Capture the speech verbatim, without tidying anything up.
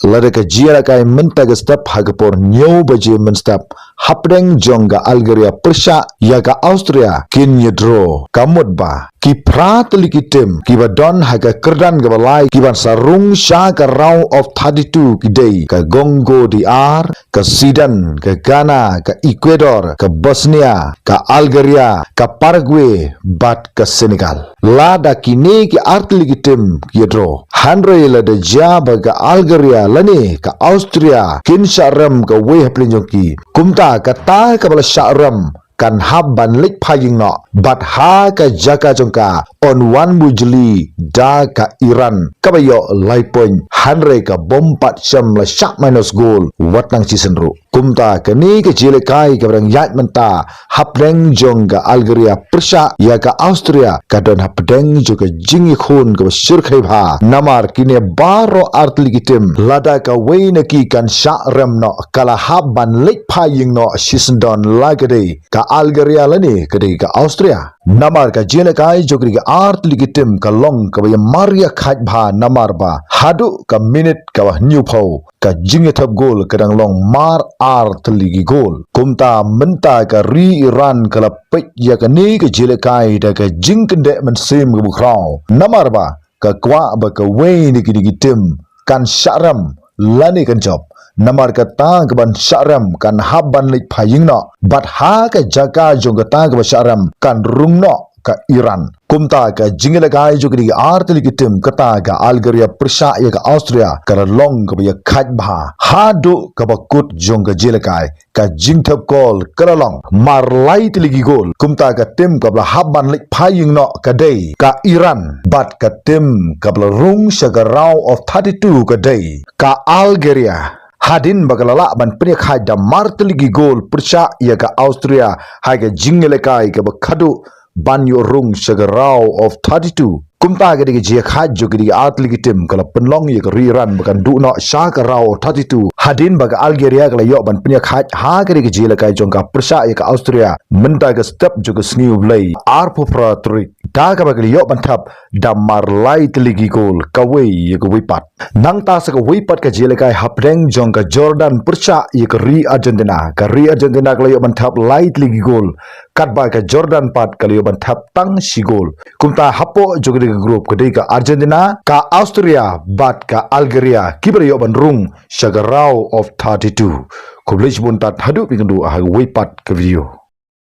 Lada ka jingïalehkai mynta ka step ha ka por hynñiew baje mynstep hapdeng jong ka Algeria pyrshah ïa ka Austria kin ïa draw, ka mut ba ki phra tylli ki tim kiba don ha ka kyrdan kaba lai ki ban sa rung sha ka round of thirty-two ki dei ka Congo D R, ka Sudan, ka Ghana, ka Ecuador, ka Bosnia, ka Algeria, ka Paraguay bad ka Senegal. Lada kine ki ar tylli ki tim ki ïa draw, hynrei lada jia ba ka Algeria lane ka Austria kin shah rem kawei hapdeng jong ki, kumta kata kaba la shah rem kan hap ban leit phai ïing noh, bad ha ka jaka jong ka yn wan mujli da ka Iran kaba ïoh lai point, hynrei ka bym pat shym la shah minus goal wat nang shisien ruh. Kumta kane ka jingïalehkai kaba dang ïaid mynta hapdeng jong ka Algeria pyrshah ïa ka Austria ka don hapdeng jong ka jingïakhun kaba shyrkhei bha, namar kine baroh ar tylli ki tim, lada kawei na ki kan shah rem noh, ka la hap ban leit phai ïing noh shisyndon, la ka dei ka Algeria lane ka dei ka Austria. Namar ka jingïalehkai jong kine ki ar tylli ki tim ka long kaba ïa mar ïa khaid bha, namar ba haduh ka minit kaba hynñiewphew ka jingïathep goal ka dang long mar ar tylli ki goal. Kumta mynta ka ri Iran ka la peit ïa kane ka jingïalehkai da ka jingkyndeh mynsiem kaba khraw, namar ba ka kwah ba kawei na kine ki tim kan shah rem lane kan jop. Namar kata kaban shah rem kan hap ban leit phai ïing noh, bad ha ka jaka jong kata kaba shah rem kan rung noh ka Iran. Kumta ka jingïalehkai jong kine ki ar tylli ki tim, kata ka Algeria pyrshah ïa ka Austria, ka la long kaba ïa khaid bha haduh kaba kut jong ka jingïalehkai. Ka jingthep goal ka la long mar lai tylli ki goal. Kumta ka tim kaba la hap ban leit phai ïing noh ka dei ka Iran, bad ka tim kaba la rung sha ka round of thirty-two ka dei ka Algeria. Hadien ba ka la lah ban pynïakhaid da mar tylli ki goal pyrshah ïa ka Austria ha ka jingïalehkai kaba khadduh ban ïoh rung sha ka round of thirty-two. Kumta ka dei ka jingïakhaid jong kine ki ar tylli ki tim ka la pynlong ïa ka ri Iran ba kan duh noh sha ka round of thirty-two, hadien ba ka Algeria ka la ïoh ban pynïakhaid ha ka dei ka jingïalehkai jong ka pyrshah ïa ka Austria mynta ka step jong ka sngi U Blei arphew phra tarik, da kaba ka la ïoh ban thep da mar lai tylli ki goal kawei ïa kawei pat. Nangta sa kawei pat ka jingïalehkai hapdeng jong ka Jordan pyrshah ïa ka ri Argentina. Ka ri Argentina ka la ïoh ban thep lai tylli ki goal, katba ka Jordan pat ka la ïoh ban thep tang shi goal. Kumta hapoh jong ka dei ka group ka dei ka Argentina, ka Austria bad ka Algeria kiba la ïoh ban rung sha ka round of thirty-two. Khublei shibun tad, haduh pynkyndit ha kawei pat ka video.